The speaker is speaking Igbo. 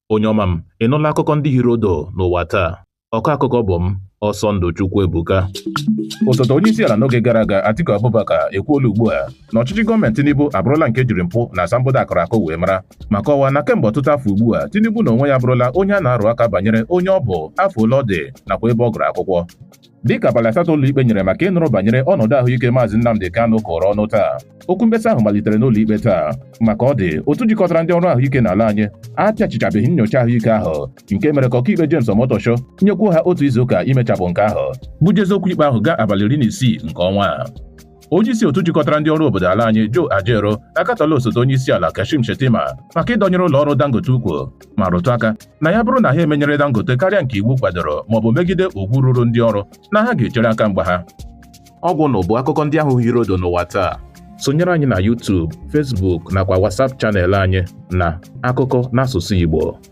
Onye ọma m, ị nụla akụkọ ndị hiri odo n'ụwa taa? Ọkọ akụkọ bụ m, Ọsọndụ Chukwuebuka. Osote onye isi ala n'oge gara aga, Atiku Abubakar, ekwuola ugbu a na ọchịchị gọọmenti Tinubu abụrụla nke jiri mpụ na asambodo akụrụ akụ wee mara, ma kọwaa na kemgbe ọtụtụ afọ ugbu a, Tinubu na onwe ya abụrụla onye a na-arụ aka banyere onye ọ bụ, afọ ole ọ dị, nakwa ebe ọ gụrụ akwụkwọ. Dịka abalị 8 ụlọikpe nyere maka ịnụrụ banyere ọnọdụ ahụike Maazị Nnamdi Kanu kụrụ ọnụ taa, okwu mkpesa ahụ malitere n'ụlọikpe taa. Maka ọ dị, otu jikọtara ndị ọrụ ahụike n'ala anyị apịachichabeghị nnyocha ahụike ahụ, nke mere ka ọkaikpe James Omotosho nyekwuo ha otu izuụka imechapụ nke ahụ, bujezi okwu ikpe ahụ gaa abalị 16 nke ọnwa a. Onye isi otu jikọtara ndị ọrụ obodo ala anyị, Joe Ajaero, akatọla osote onye isi ala Kashim Shettima maka ịdọnyere ụlọ ọrụ Dangote ukwu, ma rụtụ aka na ya bụrụ na ha emenyere Dangote karịa nke iwu kwadoro maọbụ megide ugwu ruru ndị ọrụ, na ha ga-echere aka mgba ha. Ọgwụ na bụ akụkọ ndị ahụ hiri odo n'ụwa taa. Sonyere anyị na YouTube, Facebook nakwa WhatsApp channel anyị na Akụkọ n'asụsụ Igbo.